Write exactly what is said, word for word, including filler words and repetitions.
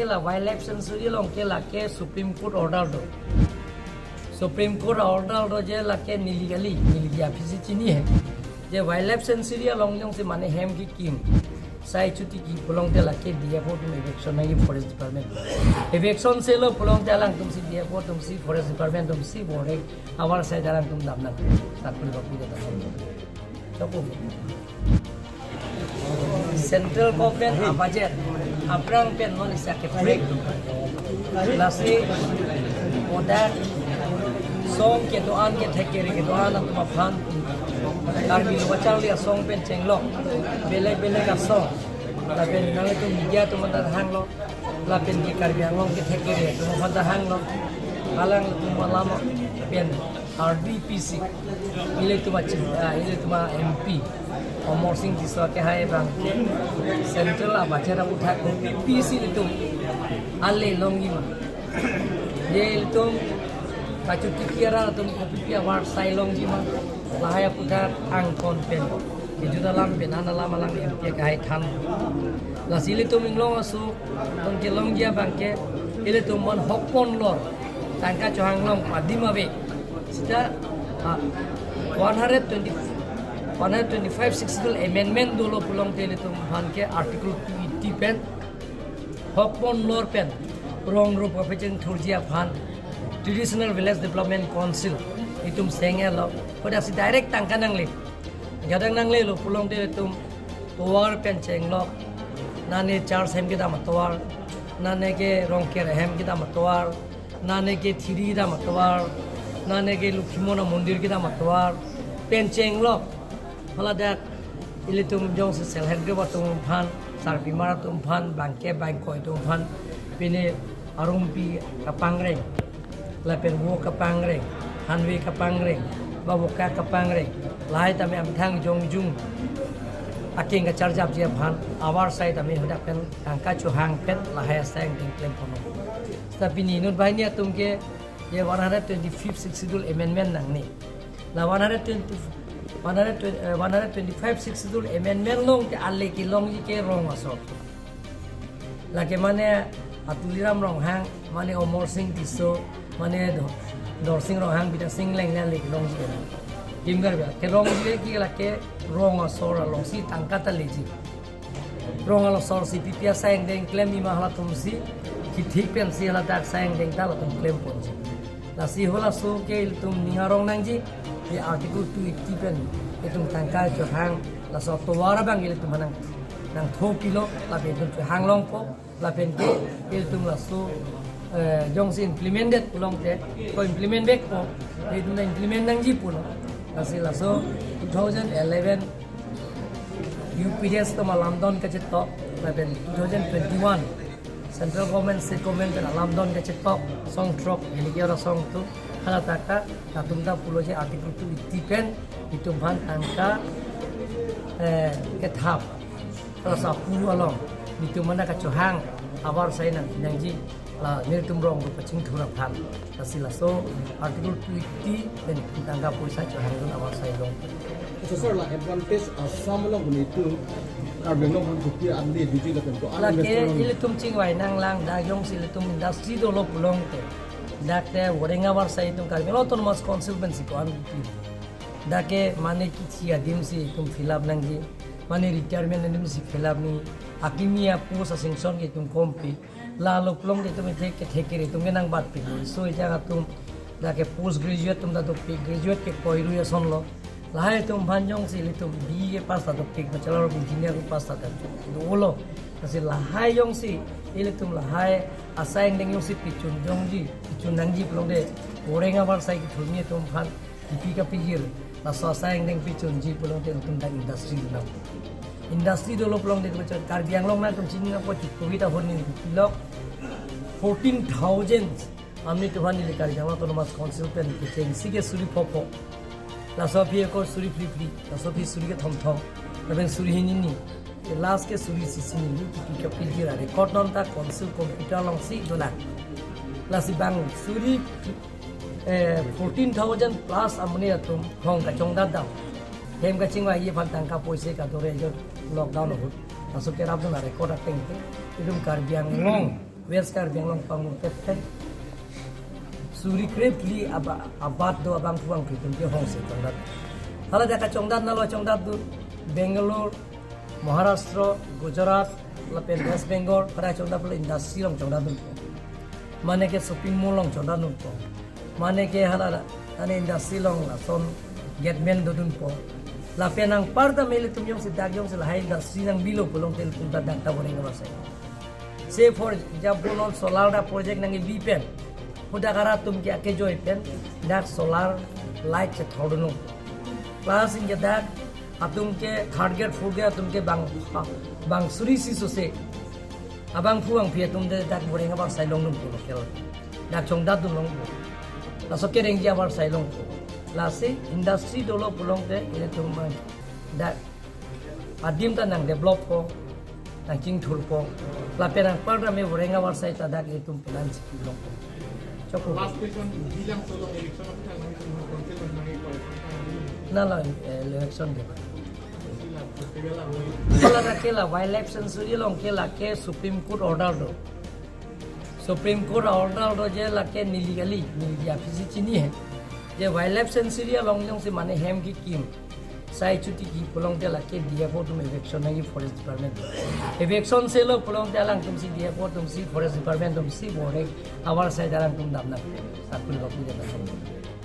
La wildlife sanctuary along ke lake Supreme Court order do. Supreme Court order do je lake neli kali, neli aphi si chini he. Je wildlife sanctuary along jongsi mane hem kekim, sai chuti ki pulote lake D F O atum eviction nangji, Forest Department. Eviction selo pulote alangtum si, D F O atum si, Forest Department atum si, borek avar sai alangtum dam nang. Takpil bakpil dam nang. Tapu. Central government a budget aphrang pen non isi ake break. Lasi bodak song kedo-an, kethek kere kedo-an atum aphan, Karbi Lo Kacharli Asong pen chenglok, belek belek asong, lapen nanglitum media atum aphan ta hanglo, lapen ke Karbi Anglong kethek kere atum aphan ta hanglo, halangtum alam pen R D P C, ilitum a chim, ah, ilitum a M P Amarsing Tisso kehai abang ke central a budget aputhak P P C ilitum ale longji ma. Je ilitum kachotiki arat atum kopi pi avarsai longji ma, lahai aputhak angkon pen, kejut alam pen an alam alang M P kehai than. Lasi ilitum inglong asuk, tong kelongji abang ke, ilitum non hokpon lor tangka chohang long adim ave. Sita, ah, one hundred twenty, one hundred twenty-five Sixth Schedule amendment dolo pulote ilitum aphan ke Article two eighty pen hokpon lor pen rong rup kapacheng thurji aphan Traditional Village Development Council itum seng-etlo. Kodak si direct tangka nangle. Gadan nanglelo pulote ilitum tovar pen chenglok, nane church hem kedam atovar, nane ke Rongker hem kedam atovar, nane ke thiri kedam atovar, nane ke Lokhimon mondir kedam atovar pen chenglok. Haladak ilitum jongsi self help group atum aphan, sarpimar atum aphan, bangke bangkoi atum aphan, pine arumpi kapangreng, lapen vo kapangreng, hanve kapangreng, ba voka kapangreng, lahai tame amthang jongjung akeng kacharjapji aphan avarsai tame hadak pen tangka chohang pen lahai asai angdeng klem ponlo. Sita pini inut banghini atum ke je one hundred twenty-fifth Sixth Schedule amendment nangne. La one hundred twenty, one hundred twenty, eh, one hundred twenty-five Sixth Schedule amendment along ke ale kelongji ke rong asor. Lake mane Tuliram Ronghang, mane Amarsing Tisso, mane Do-, Dorsing Ronghang, Bidya Sing Engleng ale kelongji ke. Kim Karbi kelongji ke lake rong asor alongsi tangka ta leji. Rong along asor si P P asai angdeng klemji ma halatum si, kethek pensi haladak asai angdeng ta latum klem ponji. Lasi halaso ke ilitum ning arong nangji, di Article two eighty pen itum tangka chohang, laso tovar abang ilitum nang, nangtho pilo, lapen itum chohang longpo, lapen ke ilitum laso, eh, jongsi implemented pulote, ko implement vekpo, itum ta implement nangji pulo. Lasi laso two thousand eleven U P D S atum alamdon kachetok, lapen two thousand twenty-one Central Government, State Government pen alamdon kachetok, song throk, ini ke ora song tu, haladak ta, latum ta pulo je Article two eighty pen, itum aphan tangka, eh, kethap, rasa pu along, itum mana kachohang, avarsai nangji, la nelitum rong rup kachingthur aphan. Lasi laso Article two eighty pen tangka poisa chohangdun avarsai long. So, sir, la advantage Assam along kuni tu Karbi Anglong aphan kopi ale duty lapen ko, lake investor along. Ilitum chingvai nanglang, dak jongsi ilitum industry dolo pulote, dak te voreng avarsai itum Karbi Anglong Autonomous Council pensi ko-an pi. Dak ke mane kithi adim si itum fill up nangji, mane retirement adim si fill up nangji, akimi apost asanction ke itum kompi. Lalo pulote itum ithek kethek kere itum ke nangbatpik. So ejang atum dak ke post graduate atum ta dopik, graduate ke koirui asonlo. Lahai atum aphan jongsi ilitum B E pass ta dopik, Bachelor of Engineer pass ta dolo. Lasi lahai jongsi ilitum lahai asai angdeng jongsi pichun jongji, pichun nangji pulote, voreng avarsai kethurmi atum aphan kipi kapijir, laso asai angdeng pichunji pulote itum ta industry nang. Industry dolo pulote itum chot Karbi Anglong nangtum chini nangpo chot covid ahormu pilok fourteen thousand amni tuhan ili Karbi Anglong Autonomous Council pen kechengsi ke suri phopho. Laso aphi ekor suri phliphli, laso aphi suri kethomthom, lapen suri hinini, last ke suri isi hini, kipi kapijir a-record non ta council computer alongsi dolang. Lasi bang suri eh, fourteen thousand plus amonit atum hong kachongdat dam. Hem kachingvai aphan tangka poisa kadore jo lockdown ahut. Laso kerapdun a-record ateng ke. Itum Karbi Anglong West Karbi Anglong pangmung pet pen suri krepli aba abat do abangphu abangphi atum ke hong se chongdat. Hala dak kachongdat nalo chongdat do Bangalore, Maharashtra, Gujarat, lapen West Bengal, pada chongdat pula industry along chongdat dunpo. Mane ke shopping mall along chongdat dunpo. Mane ke hala ane industry along lason gateman dodunpo. Lapen anparta ilitum jongsi dak jongsi lahai industry nangbilo pulote ilitum ta dak ta boreng avarsai. Say for example, non solar da project nangkebi pen, hadak arat atum ke akejoi pen dak solar light chethordunlo. Plus anke dak atum ke third grade, fourth grade atum ke bang bang suri isi sose abangphu abangphi atum de dak boreng avarsai longdunpo local. Dak chongdat dunlongpo. Laso kerengji avarsai longpo. Lasi industry dolo pulote ilitum abang dak adim ta nangdeveloppo, nangchingthurpo. Lapen anparta me boreng avarsai ta dak ilitum plan si pilongpo. Chokpo. Last question, bilang solo election aphuthak nangtum council nangji corporation nangji. Nalo, eh, election ke. Sila, sila nangji. Hala dak ke la wildlife sanctuary along ke lake Supreme Court order do. Supreme Court order do je lake neli kali, neli aphi si chini he. Je wildlife sanctuary along jongsi mane hem kekim, sai chuti ki pulote lake D F O atum eviction nangji forest department. Eviction selo pulote alangtum si D F O atum si forest department atum si boreng avarsai alangtum damnang. Sakul lokli damnang.